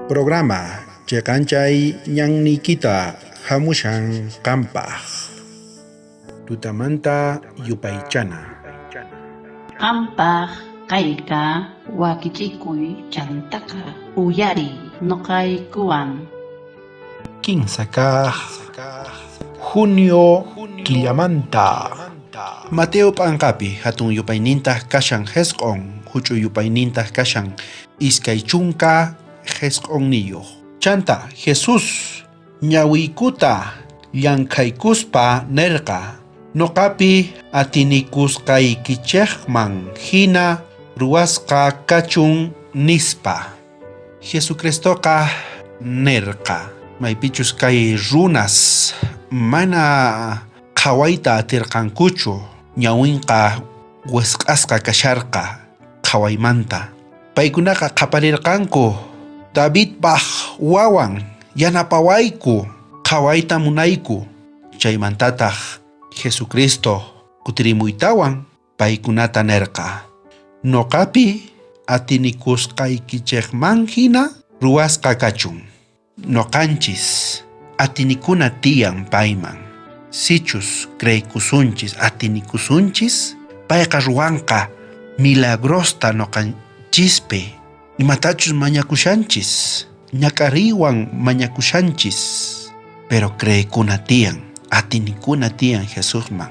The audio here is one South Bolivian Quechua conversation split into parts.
Programa cheqanchay ñanniykita hamushan qampaq. Tutamanta yupaychana. Qampaq kayqa wakichikuy chantaqa uyariy noqaykuwan. Kinsa kaj junio killamanta. Mateo p'anqapi hatun yupaynintaq kashan jisq'on, huch'uy yupaynintaq kashan 29. Chanta Jesús ñawiykuta llankhaykuspa nerqa: Noqapi atinikusqaykichejman hina ruwasqa kachun, nispa. Jesucristoqa nerqa maypichus kay runas mana qhawayta atirqankuchu, ñawinqa wisq'asqa kasharqa qhawaymanta. Paykunaqa qhaparirqanku: Davidpaj wawan, yanapawayku, qhawayta munayku. Chaymantataj Jesucristo kutirimuytawan paykunata nerqa: Noqapi atinikusqaykichejman hina ruwasqa kachun. Noqanchis atinikuna tiyan payman. Sichus creekusunchis, atinikusunchis, payqa ruwanqa milagrosta noqanchispi. Imatachus mañakushanchis, ñak'ariywan mañakushanchis, pero creekuna tiyan, atinikuna tiyan Jesusman.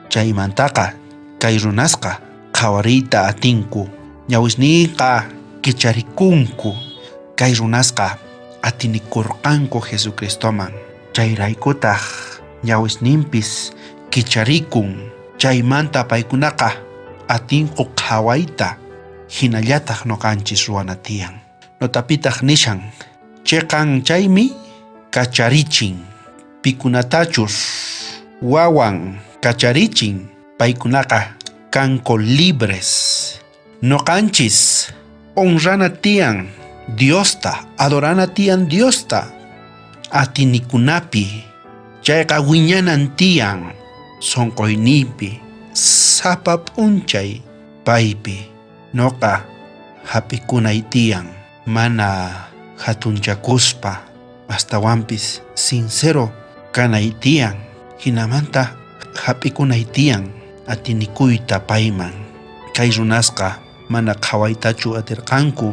Chaymantaqa kay runasqa qhawariyta atinku, ñawisniyqa kicharikunku. Kay runasqa atinikurqanku Jesucristoman, chayraykutaj ñawisninpis kicharikun. Chaymanta paykunaqa atinku qhawayta, jinallataj noqanchis ruwana tiyan. Notapitaj nishan: Cheqan chaymi kacharichin, pikunatachus wawan kacharichin, paykunaqa kanku libres. Noqanchis honrana tiyan Diosta, adorana tiyan Diosta, atinikunapi, chayqa wiñanan tiyan sonqoyniypi, sapa p'unchay paypi noqa jap'ikunay tiyan, mana jatunchakuspa, astawanpis sincero kanay tiyan, jinamanta jap'ikunay tiyan atinikuyta payman. Kay runasqa mana qhawaytachu atirqanku,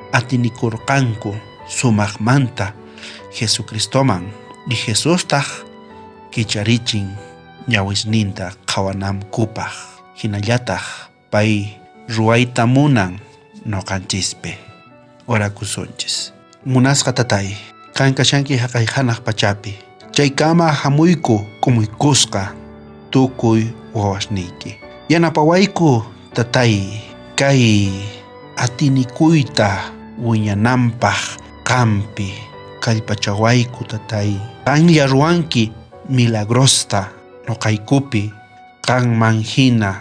atinikurqanku sumajmanta Jesucristoman, y Jesustaj kicharichin ñawisninta qhawanankupaj. Jinallataj pay ruwayta munan noqanchispi. Orakusunchis. Munasqa Tatay, qan kashanki jaqay janaj pachapi. Chaykama jamuyku k'umuykusqa tukuy wawasniyki. Yanapawayku, Tatay, kay atinikuyta wiñananpaj qanpi. Kallpachawayku, Tatay. Qanlla ruwanki milagrosta noqaykupi, qanman jina,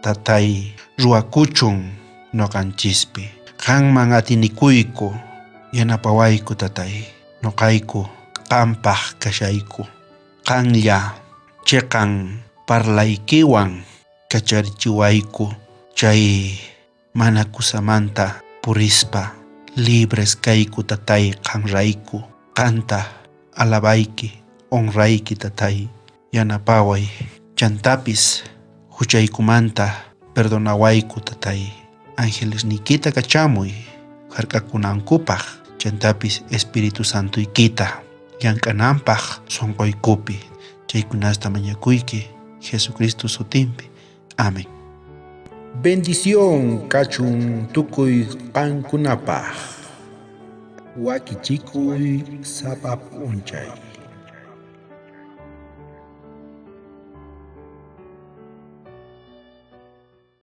Tatay, ruwakuchun noqanchispi. Qanman atinikuyku, yanapawayku, Tatay. Noqayku qanpaj kashayku. Qanlla cheqan parlaykiwan kacharichiwayku chay mana kusamanta purispa. Libres kayku, Tatay, qanrayku. Qanta alabayki, honrayki, Tatay. Yanapaway. Chantapis juchaykumanta perdonawayku, Tatay. Angelesniykita kachamuy jark'akunankupaj, chantapis Espíritu Santoykita llank'ananpaj sonqoykupi. Chaykunasta mañakuyki Jesucristo sutinpi. Amén. Bendición kachun tukuy qankunapaj. Wakichikuy sapa p'unchay.